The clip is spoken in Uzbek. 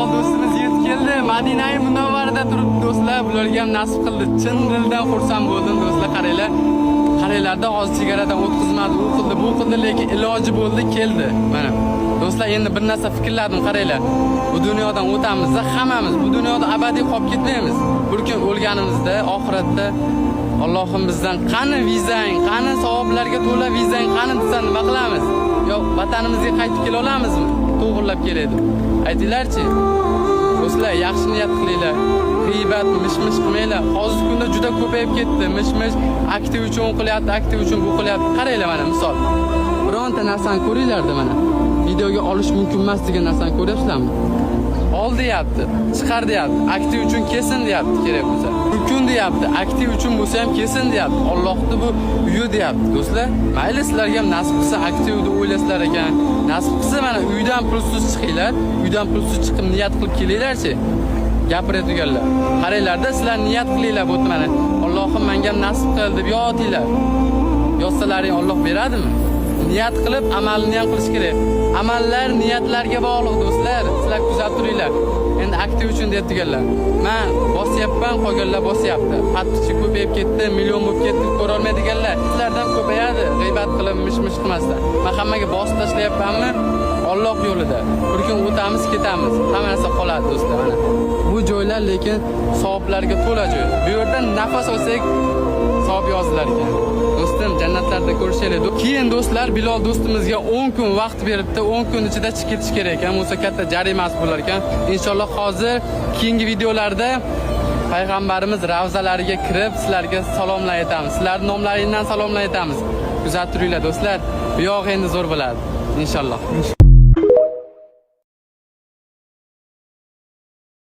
Bilol do'stimiz yetib keldi. Madinai Munavvarada turibdi, do'stlar. Bularga ham nasib qildi. Chin dildan xursand bo'ldim, do'stlar, qaranglar. Qaranglarda, hozir chegaradan o'tkazmadi, u qildi, bu qildi, lekin iloji bo'ldi, keldi. Mana. Do'stlar, endi bir narsa fikrladim, qaranglar. Bu dunyodan o'tamiz, hammamiz bu dunyoda abadiy qolib ketmaymiz. Bir kun o'lganimizda, oxiratda Allohim bizdan qani vizang, qani savoblarga to'la vizang, qani desa, nima qilamiz? Yo vatanimizga qaytib kela olamizmi? To'g'irlab keladi. Aytinglarchi. Do'stlar, yaxshi niyat qilinglar. G'iybat, mish-mish qilmanglar. Hozirgi kunda juda ko'payib ketdi. Mish-mish aktiv uchun qilyapti, aktiv uchun bu qilyapti. Qaranglar, mana misol. Bironta narsani ko'ringlarda, mana. Videoga olish mumkin emas degan narsani ko'ryapsizlarmi? Ol deyapti, chiqar deyapti, aktiv uchun kelsin deyapti kerak bo'lsa. Mumkin deyapti, aktiv uchun bo'lsa ham kelsin deyapti. Allohni bu uyi deyapti, do'stlar. Mayli, sizlarga ham nasib qilsa, aktiv deb o'ylasizlar ekan. Nasib qilsa, mana uydan pulsiz chiqinglar, uydan pulsiz chiqib niyat qilib kelinglarchi. Gapiradiganlar. Qaranglarda, sizlar niyat qilinglar bu mana. Allohim, menga ham nasib qil deb yotinglar. Yotsalaring, Alloh beradimi? Niyat qilib amalni ham qilish kerak. Amallar niyatlarga bog'liq, do'stlar. Sizlar kuzatib turinglar. Endi aktiv uchun deyaptiganlar. Men bosyapman, qolganlar bosyapti. Подписчик ko'payib ketdi, million bo'lib ketdi, ko'ra olmaydiganlar. Sizlardan ko'payadi, g'iybat qilib, mish-mish qilmasdan. Men hammaga bosib tashlayapmanmi? Alloh yo'lida. Bir kun o'tamiz, ketamiz. Hamma narsa qoladi, do'stlar, mana. Bu joylar lekin savoblarga to'la joy. Bu yerda nafas olsak, savob yozilar ekan. Do'stim, jannatlarda ko'rishaylik. Keyin, do'stlar, Bilol do'stimizga 10 kun vaqt beribdi. 10 kun ichida chiqib ketish kerak ekan. Bo'lsa, katta jarimasi bo'lar ekan. Inshaalloh, hozir keyingi videolarda payg'ambarimiz ravzalariga kirib, sizlarga salomlar aytamiz. Sizlarning nomlaringdan salomlar aytamiz. Kuzatib turinglar, do'stlar. Bu yoq endi zo'r bo'ladi. Inshaalloh.